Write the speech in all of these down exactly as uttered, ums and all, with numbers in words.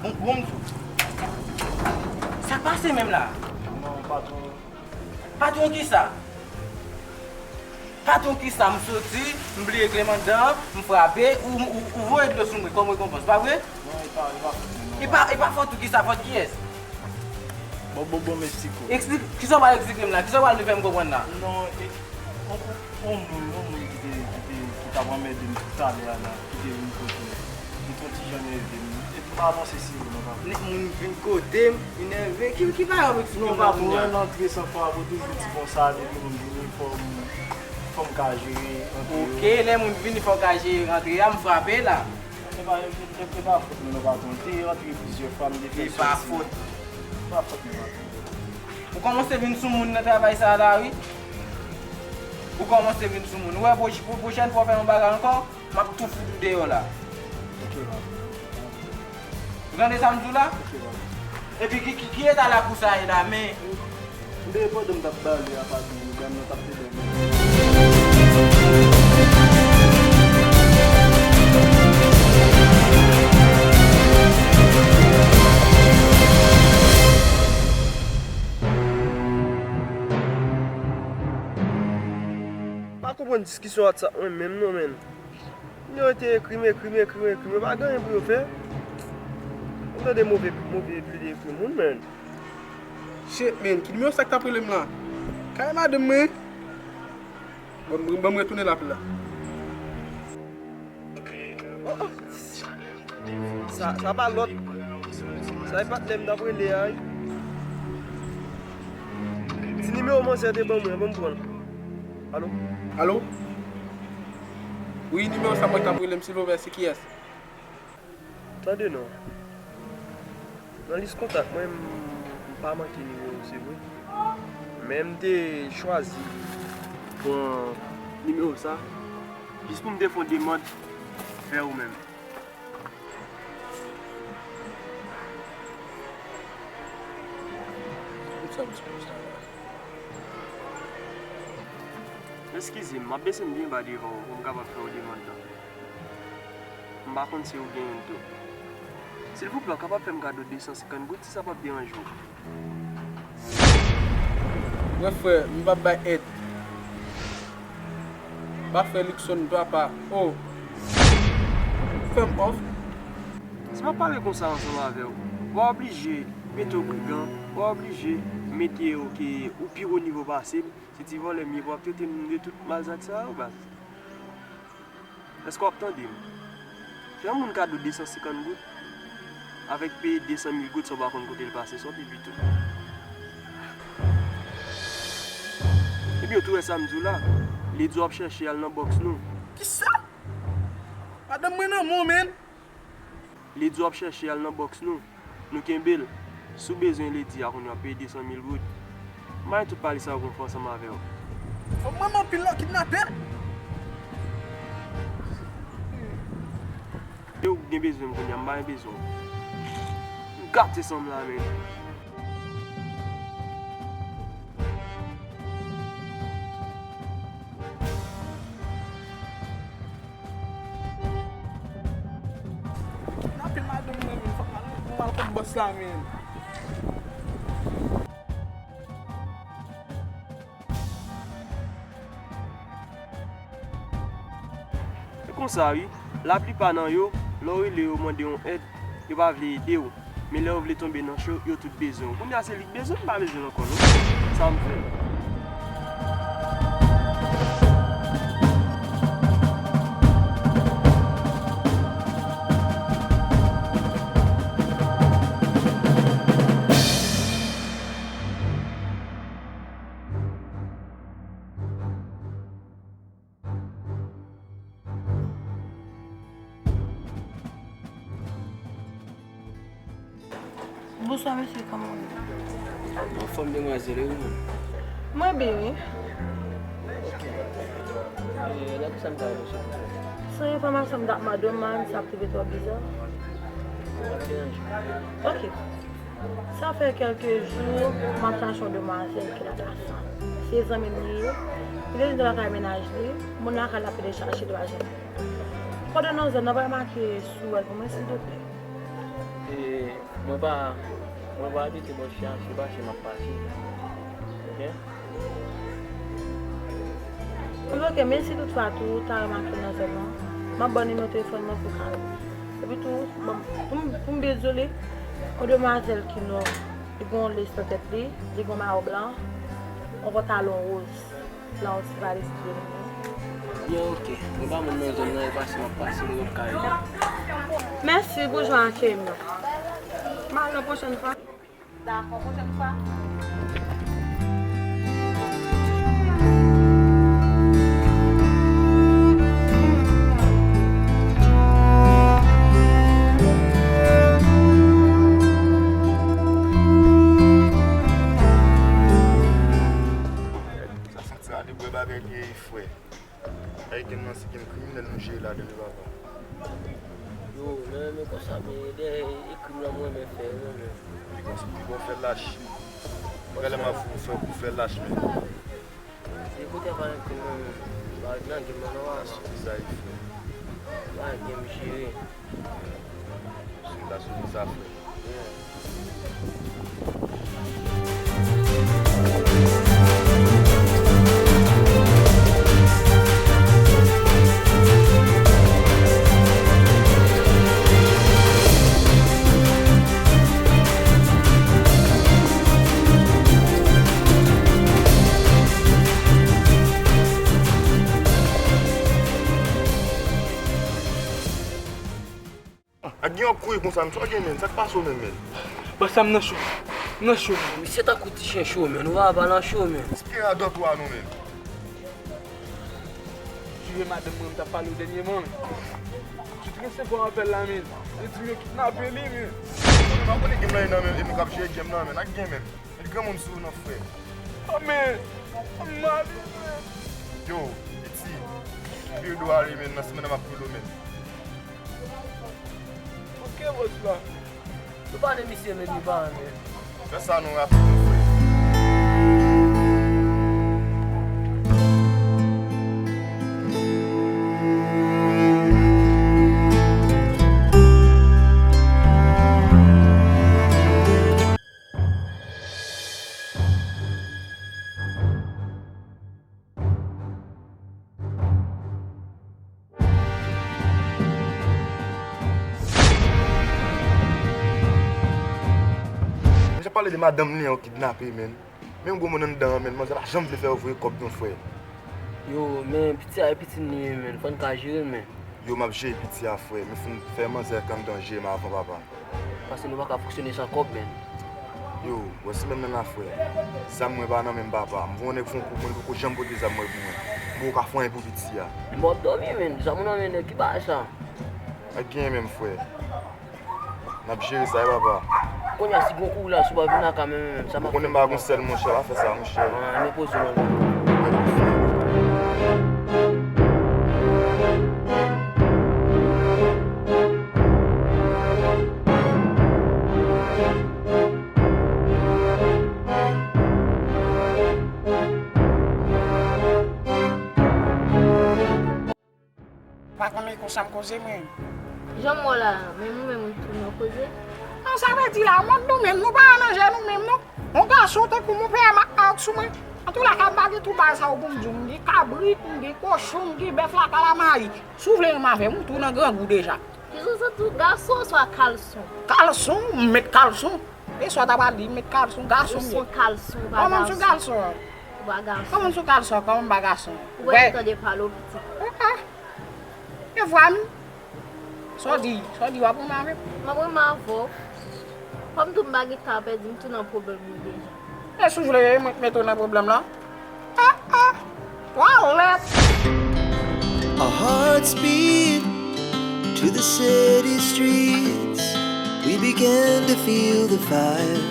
Bon, bon, m di w. Sa k pase menm la? Non, patwon. Patwon kisa? Patwon kisa? M soti, m bliye kle m anndan, m frape, ou, ou, ou voye dlo sou mwen kòm rekonpans, pa vre? Non, e pa, e pa fòt mwen, non. E pa, e pa fòt ou kisa, fòt kiyès? Bon, bon, bon, Meksiko. Eksplik, kisa w pral eksplike m la? Kisa w pral vle fè m konprann la? Non, e, on, on, on moun, on moun ki te, ki te, ki t ap anmède m talè a la, ki te vin kote m. Li t on ti jan nève m. Epi m avanse sou yo, non, pa vre. Nèk moun vin kote m, li nève. Ki, ki bagay w ap eksplike m la kounye a? Non, pa pou mwen, antre san frape, toujou di konsa, depi moun vini, fò m, fò m ka jere antre yo. Oke, lè moun vini, fò w ka jere antre a, m frape la. E pa, e, e, e pa fòt mwen non, patwon. Te antre plizyè fwa, m te fè soti. E pa fòt. E pa fòt mwen, patwon. Ou kòmanse vin sou moun nan travay sa a la, wi. Ou kòmanse vin sou moun. Ou wè, pwo-, pwo-, pwochèn fwa w fè yon bagay ankò, m ap tou fout ou deyò la. Ok, patwon. Ou tande sa m di w la? Ok, patwon. Epi ki, ki, ki eta lakou sa ye la, men? M te pandan m t ap bale a, patwon, medam nan t ap pede m. Pa konprann diskisyon WhatsApp mwen menm non, menn. Yo te ekri m, ekri m, ekri m, ekri m. Yo pa gen anyen pou yo fè. M tande move, move vle ekri moun, menn. Shit, man. Ki nimewo sa k t ap rele m la? Kay madanm mwen. Ban m, ban m retounen l apre la. Oh, oh. Sa, sa pa lòt. Sa e patnè m t ap rele a, wi. Ti nimewo manzè te ban mwen, ban m pran l. Alo? Alo? Wi, nimewo sa mwen k t ap rele m, silvouplè, se kiyès? Tande non. Nan lis kontak mwen, m, m pa manke nimewo w, se vre. Men m te chwazi pran nimewo sa, jis pou m te fè yon demann vè ou menm. Poukisa m di konsa la? Eskize m, m ap bese m byen ba devan w pou m kapab fè w demann nan. M pa konn si ou genyen l tou. Silvouplè, w kapab fè m kado de san senkant goud si sa p ap deranje w? Wè frè, m p ap bay èd. Pa frè Luckson, papa. Oh. Fè m òf. Si m ap pale konsa ansanm avè w, w a oblije mete w brigan, w a oblije mete w ke ou pi wo nivo pase m. Se ti vòlè m ye pou w ap trete m de tout malzak sa yo, baz. Èske w ap tande m? Fè yon moun kado de san senkant goud avèk peye de san mil goud san w pa konn kote l pase, sa w pi pito. Ebyen, ou tou wè sa m di w la, li di w ap chèche al nan bòks nou. Kisa? Madanm mwen nan men w, menn. Li di w ap chèche al nan bòks nou. Nou kenbe l. Si w bezwen Lady a kounye a, w ap peye de san mil goud. M pa gen tout pale sa yo pou m fè ansanm avè w. Fòk mwen anpil nan kidnapè. E ou gen bezwen m kounye a, m pa gen bezwen w. M gate san m la menm. N apil madanm mwen menm, fòk m al, m al kot bòs la menm. Se konsa wi, laplipa nan yo, lè w rele yo mande yon èd, yo pa vle ede w. Men lè yo vle tonbe nan cho, yo tout bezwen w. Kounye a se li k bezwen m, m pa bezwen l ankò non. Sa m fè? Bonswa mesye, kòman w ye? Anfòm demwazèl, e ou menm? Mwen byen wi. Ok. E, nan kisa m ka ede w silvouplè? Se yon enfòmasyon m t ap mande w, m pa konn si sa ap twouve twò biza. M p ap deranje w. Ok. Sa fè kèlke jou m ap chache yon demwazèl ki lakay sa. Se zanmi m li ye. Li te di l pa ka mennaj li. Moun lakay la ap pede chache, li pa jwenn. Pandan nan zòn nan, pa make sou wè l pou mwen, silvouplè. E mwen pa, mwen pa abite bò chè a, se pase m ap pase. Oke? Wi, oke, men si toutfwa tou ou ta remake nan zòn nan, m ap ba w nimewo telefòn mwen pou w ka rele. Epi tou, bon, pou m, pou m byen di w li, yon demwazèl ki nò, li gen yon lès nan tèt li, li gen yon mayo blan, yon pantalon woz. La osi pa lespri m non. Byen, oke. Mwen pa moun nan zòn nan, e pase m ap pase, mwen p ap ka rete. Mèsi pou jan w akeyi m nan. M al nan pwochèn fwa. Dakò, pwochèn fwa. Sa santi a de bwè bagay li ye, frè. Ayiti nan sistèm kriminèl nou jere ladan li, papa. Yo, men, men konsa, men dèyè e krim lan mwen renmen fè, wi, men. Pi bon, pi bon fè lach. Gade lè m ap fè w fè lach, men. Se kote a pa nan krim lan, men. Pa nan krim lan, non, papa. Sa, frè. Pa gen m jere. Sou la, sou sa, frè. A gen yon kouri konsa, men sa w gen, men? Sa k pase w menm, men? Bòs la, m nan cho. M nan cho. Misye tankou ti chen cho, men. Ou pa, pa nan cho, men. Espere a dòt ou a non, men. Jire madanm mwen, m t ap pale w dènyèman, men. Sou trannsenk an apèl la, men. Li di m yo kidnape li, men. Mwen konnen game lan e nan men, e nou k ap jere game lan, men. Ak gen, men. Met granmoun sou ou non, frè. Oh, men, m malere. Yo, piti, vire do ale, men, nan semèn nan m ap rele w, men. Ok, bòs la. Nou pa de misye, men, li pa, men. Fè sa non rapid, non, frè. Misye ap pale de madanm li an yo kidnape, men. Menm gwo moun anndan an, men, manzè pa janm vle fè yo voye kòb non, frè. Yo, men, piti a e piti m li ye, men. Fò n ka jere l, men. Yo, m ap jere piti a, frè. Men fò n fè manzè k anndan jere m avan, papa. Paske nou pa ka fonksyone san kòb, men. Yo, wè semèn nan la, frè. Zam mwen pa nan men m, papa. M voye yon nèg fè yon kou pou mwen, li poko janm pote zam mwen pou mwen. M poko ka fè anyen pou piti a. M ap dòmi, men. Zam ou nan men nèg, ki bagay sa? Pa gen menm, frè. N ap jere sa, wi, papa. Kounye a, si gon kou la, si w pa vin lakay mwen, menm, sa m ap fè? Ou konnen m pa gon sèl, monchè, pa fè sa, monchè. Ah, men poze w ankò. Patwon, men konsa m koze, mwen. Jan m wè w la, menm ou menm ou tounen w koze? Non, sa vle di la, wont nou menm, nou pa aranje nou menm, non. Yon gason tankou mwen, pè a, m ap sou mwen. Antouka, m pa gen tout bagay sa yo pou m di w. M gen kabrit, m gen kochon, m gen bèf lakay la, mayi. Si w vle menm avè m, ou tou nan grangou deja. Kisa w santi w, gason oswa kalson? Kalson, m met kalson. E sa w ta pral di, m met kalson, gason m ye. Ou se yon kalson, ou pa gason. Kòman m se yon kalson? Ou pa gason. Kòman m se yon kalson, kòman m pa gason? Ou wè, tande pale w piti. Eh, eh. E vwa m. Sa w di, sa w di, w ap renmen avè m? M ap renmen avè w. Kòm tou m pa gen tan pèdi, m tou nan pwoblèm mwen deja. E si w vle, mwen mete w nan pwoblèm lan. Ah, ah. Twa lèt. Our hearts beat to the city streets. We began to feel the fire.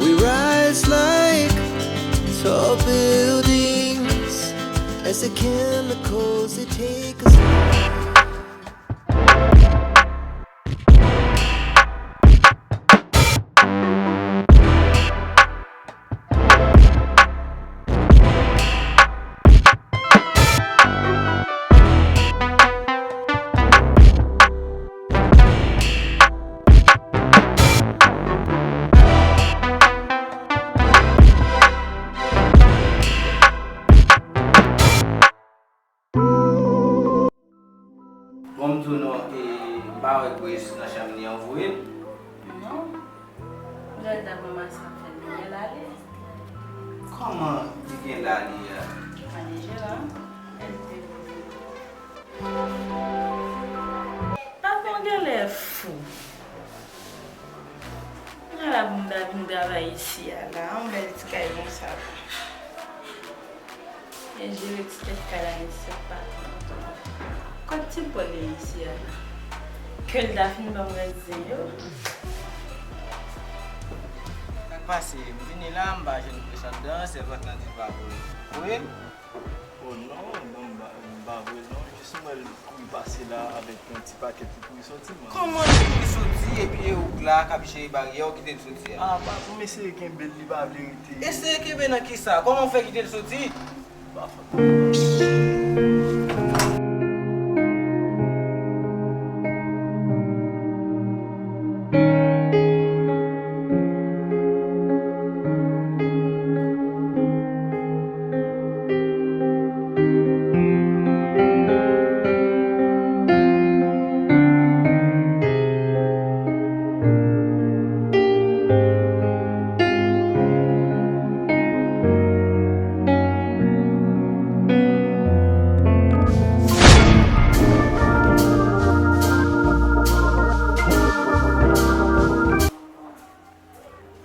We rise like tall buildings as the chemicals, they take us. Nan chanm li an voye l? Non. Gad la manman sa fè l gen l ale. Kòman li gen l ale a? Mande Jera, men li te voye. Patwon gen lè fou. Ala pou m ta vin travay isi a la, yon bèl ti kay konsa la. E jere ti tèt kay la, mesye, patwon. Kot ti pòl ye isi a la? Ke l ta fin ban m rès zen yo. Sa k pase? M vini la, m pa jwenn plis anndan, sèvant lan di l pa voye. Voye l? Oh non, non, m pa, m pa voye l non. Jis m wè l kouri pase la avèk yon ti pakèt li kouri soti, man. Kòman li kouri soti epi e ou k la k ap jere baryè, ou kite l soti a? Ah, pa pou m eseye kenbe l, li pa vle rete. Eseye kenbe nan kisa? Kòman w fè kite l soti? Pa fòt mwen.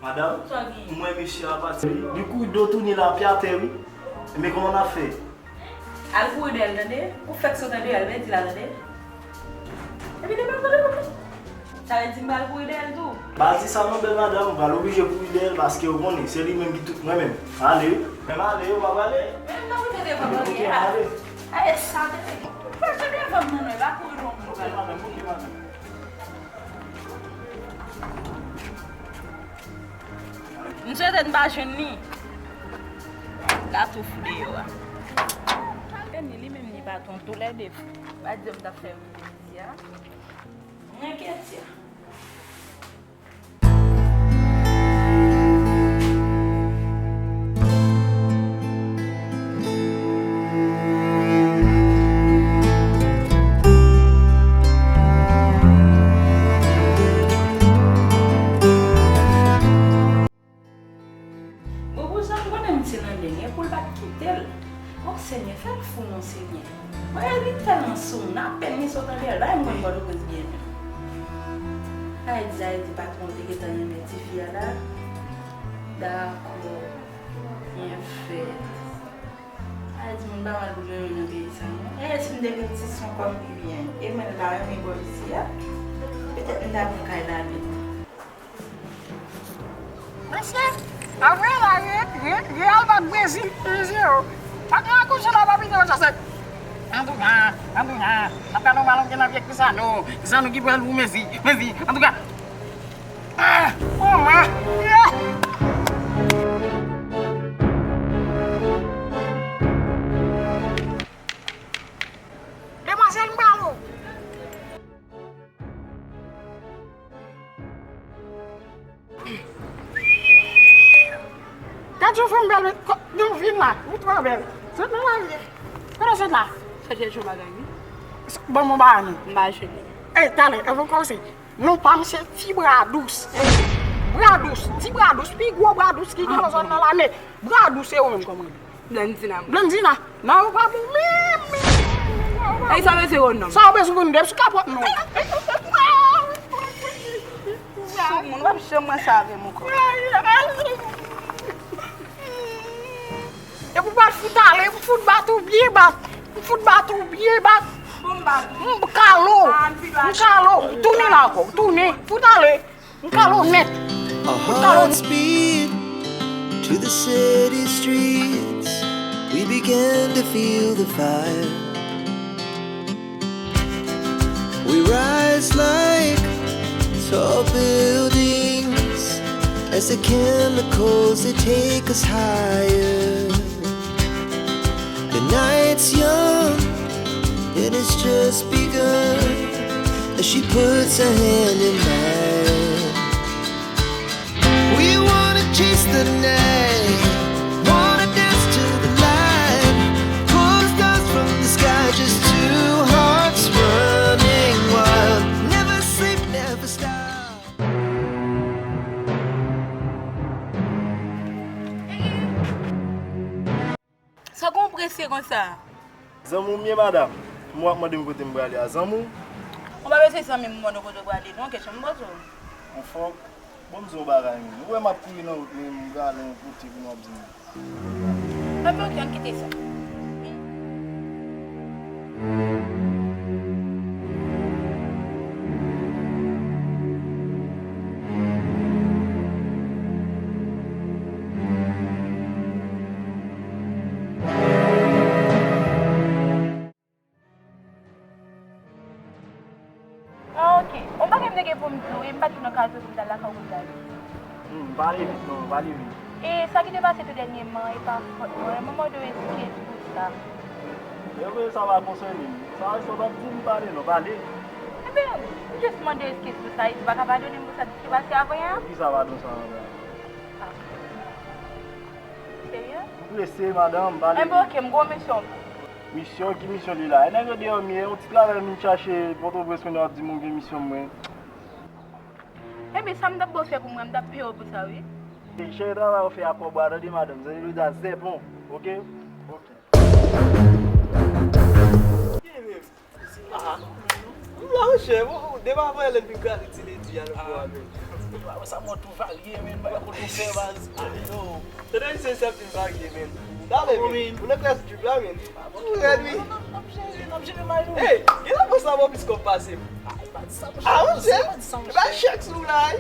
Madanm, m wè mesye a pati. Li kouri do tounen la, pye atè, wi. Men kòman n ap fè? Al kouri dèyè l, tande? Ou fèk sot andeyò, al, men di l, tande? Epi depi l kouri pou li. Sa vle di m pral kouri dèyè l tou? Pa di sa non, bèl madanm, ou pral oblije kouri dèyè l, paske ou konnen, se li menm ki tout mwen menm. Ale, wi. Menm ale, wi, pa prale. Men m nan moute devan m, ok, ale. Ale, sa te fè. Ou pa devan m, non, non, e pa kouri non, m pral. Ok, madanm, ok, madanm. M swete n pa jwenn li. L a tou fou deyò a. E ni li menm ni patwon toulède fou. Pa di m t ap fè yon kou isi a. Mwen kèt ya. Bon, pou sa, m konnen m ti nan deng, e pou l pa t kite l. O Senyè, fè l fou non, Senyè. Mwen, li tèlman sou m, nan apèn li sot andeyò, l pa menm konn Pòtoprens byen menm. Ayiti, Ayiti, patwon te gentan renmen tifi a la. Dakò. Byen fèt. Ayiti, moun pa mal pou yo nan peyi sa, non. E si m te gen ti son kòm li byen, e mwen, l pa renmen bò isi a, petèt m ta pran kay la vit. Mesye, apre la, re, re, Real bat Brezil en zewo. Pa gen akoze la, pa pite sa se. Antouka, antouka, ap ka nòmal antre nan pye Cristiano. Cristiano ki pral pou Messi. Messi, antouka. Ah, oh, man. Yeah. Demwazèl, m pral ou. Gad yon fanm bèl, men, kò, yon vin la, ou twò bèl. Sot nan lari. Kote w sot la? Chèche yon bagay, wi. Ban m yon bagay, non. M pa jwenn li. Ey, talè, anvan w kòmanse. Non pa m se Ti Bra Dous. Ey, Bra Dous, Ti Bra Dous, pi gwo Bra Dous ki gen nan zòn nan lane. Bra Dous, se ou menm kòman? Blandina. Blandina? Non, ou pa bon menm, menm, menm, menm, menm. Ey, sa w bezwen konn non? Sa w bezwen konn depi sou kapòt non. Sou moun, w ap janm wè sa avè m ankò. Epi w pral fout ale, m fout bat ou byen bat. M fout bat ou byen bat. Bon, m bat ou. M kale w. Ah, m pi bat. M kale w. Tounen la ankò. Tounen. Fout ale. M kale w nèt. Our hearts beat to the city streets. We began to feel the fire. We rise like tall buildings as the chemicals, they take us higher. The night's young and it's just begun as she puts her hand in mine. We wanna chase the night, wanna dance to the light. Pull the stars from the sky, just two hearts running wild. Never sleep, Mesye konsa. Zanmi w m ye, madanm. M w ap mande m kote m prale a, zanmi w? Ou pa bezwen zanmi m mande w kote w prale, non, kesyon m poze w. Anfòm, bon, m di w yon bagay, men. Ou wè m ap kouri nan wout, men m prale yon kote pou nou ap di m. Anben, oke, ann kite sa. Ah, oke. Yon bagay m te gen pou m di w, wi, m pa t vin nan kaz ou pou m t al lakay ou pou m t al. Hmm, pale vit non, pale vit. E sa ki te pase tou dènyèman, e pa fòt mwen, mwen mande w eskiz pou sa. Ebyen, sa pa konsène m. Sa, sa w t ap di m, pale non, pale. Ebyen, m jis mande w eskiz pou sa, e ou pa ka padone m pou sa ki te pase avan yè a? Poukisa padon sa, madanm? Ah. Serye? M prese, madanm, pale. Enben, oke, m gen yon misyon pou ou. Misyon? Ki misyon li la? E nèg yo deyò m ye, yon ti travay m vin chache Pòtoprens, kounye a w ap di m ou gen misyon mwen. Enben, sa m t ap ba w fè pou mwen, m t ap peye w pou sa, wi. E chèche travay ou fè a kòb ou a, tande, madanm. Zanmi Louda, zèpon, oke? Oke. Ah, m la, monchè, bon, depi avan yè lè n fin kraze ti ledi a, nou fò a, men. Sa mò tou varye, men, bagay kote w fè, baz. Tande, se sèl ti varye, men. Dale, men. Ou nan klas drip la, men. Ou rèd, wi. N ap jere, n ap jere may nou. Hey, gen la pou sa bon plis kòb pase m. Ah, monchè, e pa chèk sou la, wi.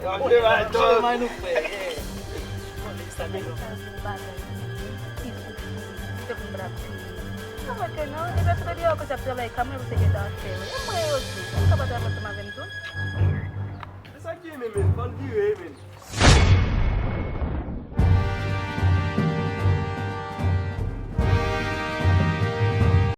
N ap jere may nou, frè. Sa gen yon bagay ki soufri, se pou m pa t ap kriye. Sa mwen te non, depi se te deyò kote ap travay, ka mwen se gentan fè wi. E mwen yo di, mwen ka pa travay ansanm avè m tou. Se sa ki ye, men, men, fò n vire, men.